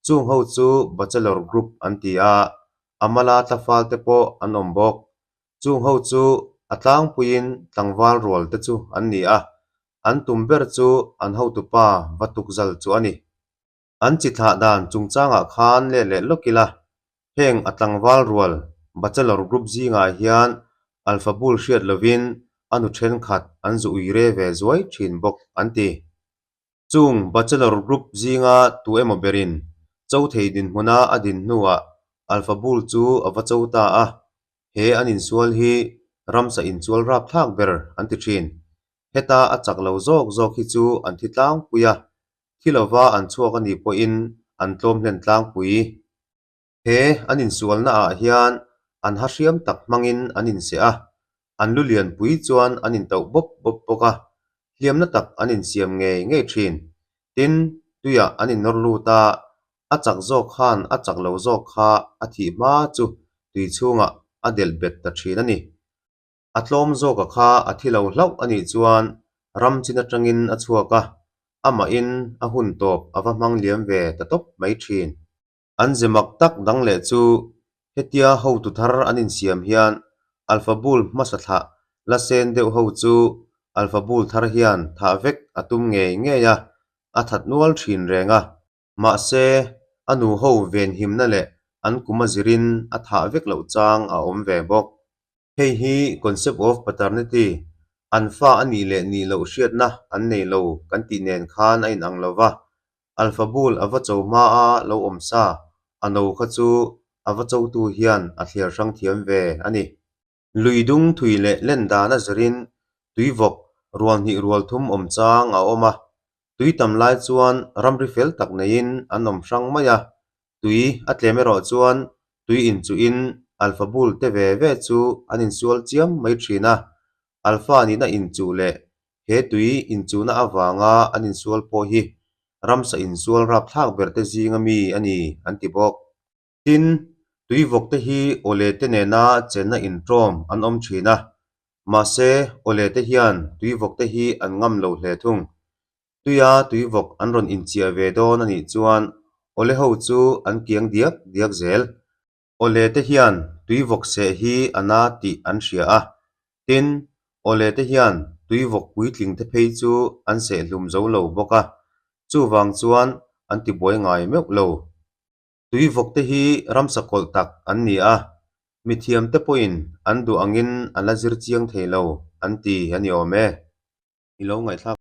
Chung ho chu Bachelor Group an ti a, a mala tlafal te pawh an awm bawk. Chung ho chu a tlangpuiin tlangval rual te chu an ni a, an tum ber chu an hotupa va tukzal chu a ni. An chi thlah dan chungchangah khan let leh lawk ila, heng a tlangval rual Bachelor Group zingah hian Alpha Bull hriat lovin a nu thenkhat an zu ui re ve zuai thin bawk an ti. Chung Bachelor Group zinga tu emaw berin cho thei dinhmuna a din hnuah Alpha Bull chu a va cho ta a, he an insual hi ramsa inchual rapthlak ber an ti thin. Heta a chak lo zawk zawk hi chu an thi tlangpui a, thi lova an chhuak a nih pawhin an tlawm hlen tlangpui. He an insualna ah hian an ha hriam tak hmangin an inseh a, an lu lianpui chuan an intauh bawp bawp bawk a, hliamna tak an insiam ngei ngei thin. Tin, tuiah an innawr lut a, a chak zawk khan a chak lo zawk kha a thih hma chu tui chhungah a delh bet ta thin a ni. A tlawm zawka kha a thi lo hlauh a nih chuan ram chin atangin a chhuak a, amahin a hun tawp a va hmang liam ve ta tawp mai thin. An ze mak tak dang leh chu hetia hotu thar an insiam hian Alpha Bull hmasa thlah la sen deuh ho chu Alpha Bull thar hian thah vek a tum ngei ngei a, a that nual thin reng a. Mahse, a nu ho venhimna leh an kum a zirin a thah vek loh chang a awm ve bawk. Hei hi concept of paternity, an fa a nih leh nih loh hriatna an nei lo kan tih nen khan a inang lo va, Alpha Bull a va cho hma a lo awm sa, a no kha chu a va chotu hian a thliar hrang thiam ve a ni. Lui dung thui leh len dan a zirin tuivawk rual hnih rual thum awm chang a awm a, tui tam lai chuan ramri fel tak neiin an awm hrang mai a, tui a tlem erawh chuan tui inchuhin Alpha Bull te ve ve chu an insual chiam mai thin a, Alpha nihna inchuh leh he tui inchuhna avanga an insual pawh hi ramsa insual rapthlak ber te zinga mi a ni an ti bawk. Tin, tuivawk te hi awle te nena chenna inṭawm an awm thin a, mahse awle te hian tuivawk te hi an ngam lo hle thung. Tuia tuivawk an rawn inchiah ve dawn a nih chuan awle ho chu an kiang diak diak zel. Awle te hian tuivawk seh hi a na tih an hria a, tin, awle te hian tuivawk puitling te phei chu an seh hlum zo lo bawk a, chuvang chuan an tibuai ngai meuh lo. Tuivawk te hi ramsa kawlh tak an ni a, mithiam te pawhin an duh angin an la zir chiang thei lo an ti a ni awm e. I lo ngaihthlak.